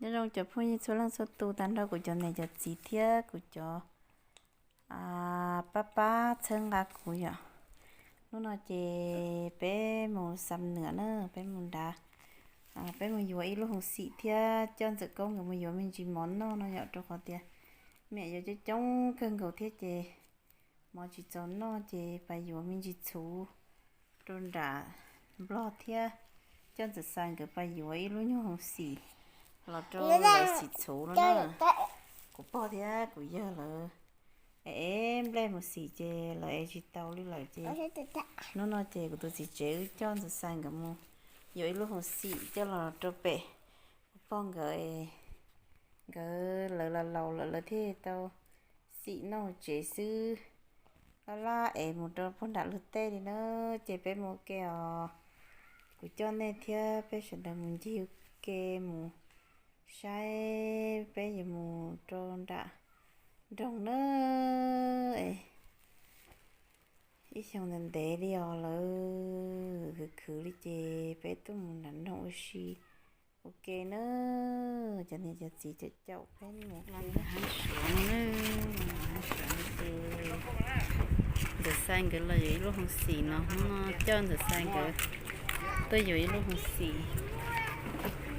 Nyob zoo cov phooj ywg txhua leej txhua tus tag nrho kuv cov niam cov txiv thiab kuv cov pab pab txhawb nqa kuv yom. Hnub no ces peb mus Xam Nuam na, peb mus nrad, peb mus yuav ib lub hoos xim thiab coj Ntxawm Kaub nkawd mus yuav me ntsis mov noj no yom, rau qhov tias me nyuam yuav coob coob kawg nkaus thiab ces mov tsis txaus noj ces pais yuav me ntsis txhuv rau nram Nplog thiab coj Ntxawm Xais nkawd pais yuav ib lub nyuag hoos xim los rau lawv xim txhuv no na. Kuv pog thiab kuv yawg lawv ev nplej mus xim ces lawv ev tsis tau li lawm ces hnub no ces kuv tus txiv tsev wb coj Ntxawm Xais nkawd mus yuav ib lub hoos xim coj los rau pem kuv pog nkawd, nkawd lawv los laus lawm lawv thiaj tau xim noj hauv tsev xwb. Laj laj es mus rau puag nram lub teb li na, ces peb mus ua ke os. Kuv coj nej thiab peb sawv daws mus ncig ua ke mus saib peb yuav mus rau nram nroog na. Ib xyoo ntev ntev li os lawm, khwv khwv li ces peb tuaj mus nram nroog ua si ua ke na. Cov niam cov txiv caum caum peb mus. Hav suav no, hav suav no ces Ntxawm Xais nkawd los yuav ib lub hoos xim no, hnub no coj Ntxawm Xais nkawd tuaj yuav ib lub hoos xim.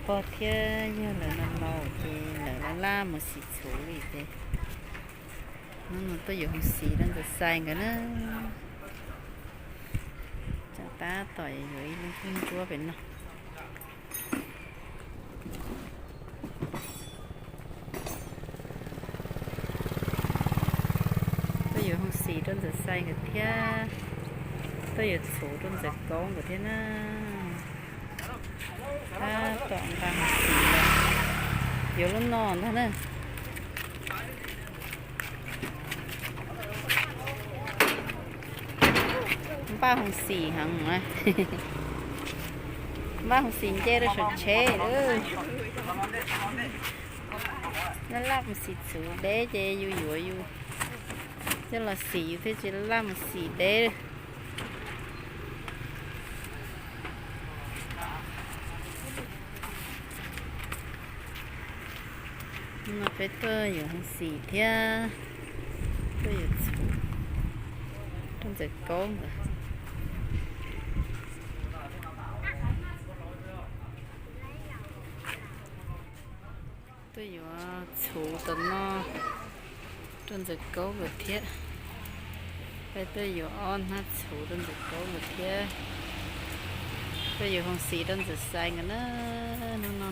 Pog thiab yawg lawv no laus ces lawv laj laj mus xim txhuv li ces hnub no tuaj yuav hoos xim rau Ntxawm Xais nkawd na. Tseem tab tom yuav ib lub nkuaj ntsuab pem no. Tuaj yuav hoos xim rau Ntxawm Xais nkawd thiab, tuaj yuav txhuv rau Ntxawm Kaub nkawd thiab na. Tab tom nqa hoos xim los, yuav lub no ntag na. Npaj hoos xim heev, npaj hoos xim nce rau saum tsheb lawm. Laj laj mus xim txhuv deb ces yus yuav yus coj los xim yus thiaj tsis laj mus xim deb. No peb tuaj yuav hoos xim thiab tuaj yuav txhuv rau Ntxawm Kaub nkawd. Tuaj yuav txhuv tom no rau Ntxawm Kaub nkawd thiab. Peb tuaj yuav ob hnab txhuv rau Ntxawm Kaub nkawd thiab. Tuaj yuav hoos xim rau Ntxawm Xais nkawd na. Hnub no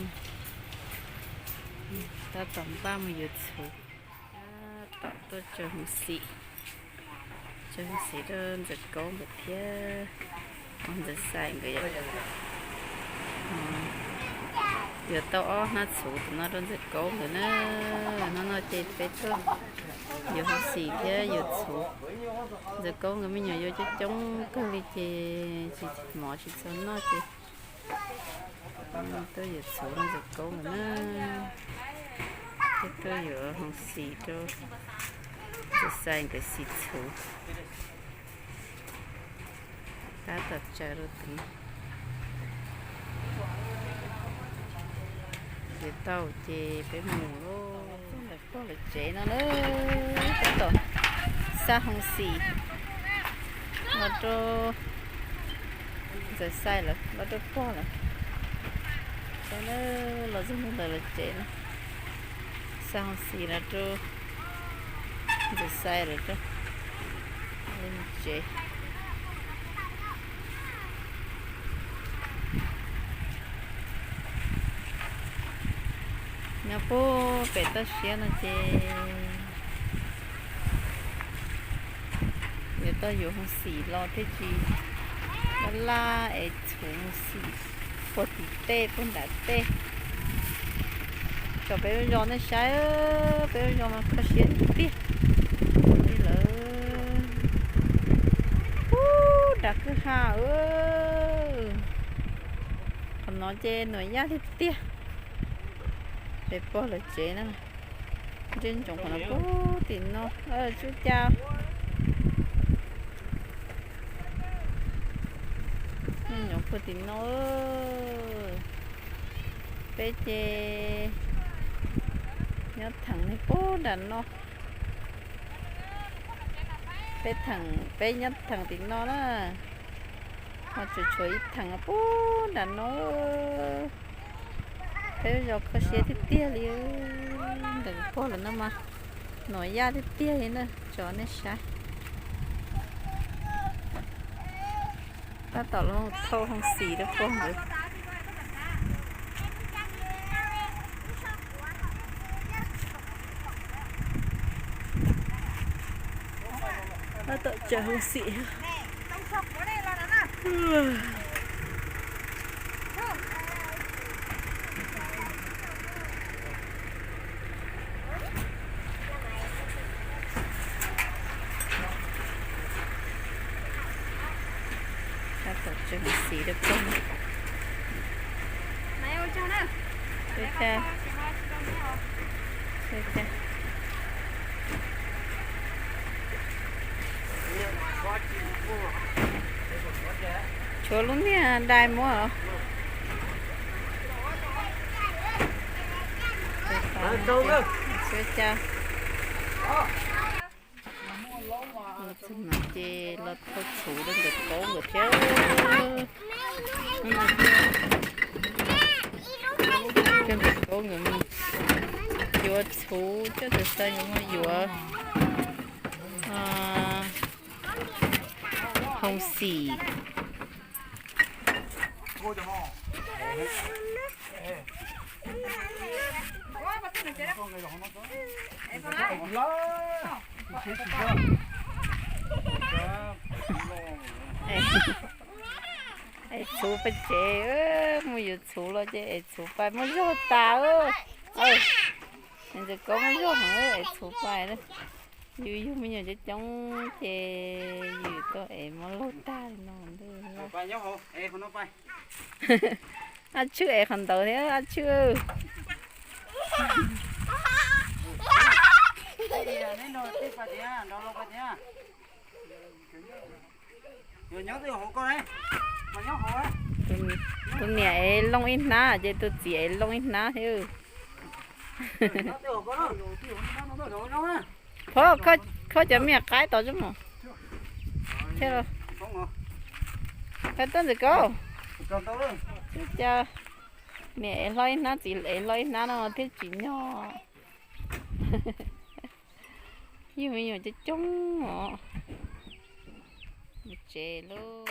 tab tom npaj mus yuav txhuv, tab tom tuaj tsaws hoos xim, tsaws hoos xim rau Ntxawm Kaub nkawd thiab. Ntxawm Xais nkawd yuav tau ob hnab txhuv tom no rau Ntxawm Kaub nkawd na. Hnub no ces peb tuaj yuav hoos xim thiab yuav txhuv. Ntxawm Kaub nkawd me nyuam yuav coob coob kawg li ces tsis mov tsis txaus noj ces tuaj yuav txhuv rau Ntxawm Kaub nkawd na. Peb tuaj yuav hoos xim rau Ntxawm Xais nkawd xim txhuv. Tab tom tsaws rau tim no. Yuav tau ces peb mus lauj. Ntawm pog lawv tsev no na, tab tom xa hoos xim los rau Ntxawm Xais lawv, los rau pog lawv. Los txog ntawm lawv tsev no, xa hoos xim los rau Ntxawm Xais lawv rau tsev. Nyob puag pem toj siab no ces yuav tau yuav hoos xim los thiaj tsis laj laj es txhuv hoos xim puag tim tej puag nram tej. Kom peb lub zos nej saib, peb lub zos mas kho siab tiag tiag li lawm. Ub, nram kwj ha, qhov no ces nuam yaj tiag tiag. Peb pog lawv tsev na, ntsej ntsoov qhov no puag tim no, tsub ca. Nyob puag tim no, peb ces Nyob theem puag nram no. Peb theem, peb nyob theem tim no na. Ho tseem tshuav ib theem puag nram no. Peb zos kho siab tiag tiag li. Ntees pog lawm no mas nuam yaj tiag tiag li na, tso nej saib. Tab tom los thauj hoo xim rau pog nkawd. Tab tom tsaws hoo xim. Tab tom tsaws hoo xim rau pog. Tshuav lub niag dai muab. Los txog no ces los thauj txhuv rau ntawm Kaub nkawd thiab. Coj ntawm Kaub nkawd mus yuav txhuv, coj ntawm Xav nkawd mus yuav hoo xim. Es txhuv pais tsev, mus yuav txhuv los ces es txhuv pais muab zog tas. Ntxawm Kaub muab zog heev, es txhuv pais. Yus yug me nyuam coob coob ces yus tau es muab laug tag li no ntag. Ab Tshwj es qhov ntawd thiab Ab Tshwj. Tus niam es loo ib hnab ces tus txiv es loo ib hnab thiab. Phob, kho cov me nyuam qaib tod tso mas. Thiab los, qab tuaj Ntxawm Kaub. Cas niam es hlob ib hnab txiv es hlob ib hnab no thiab tsis nyog. Yug me nyuam coob coob os. Mus tsev lauj.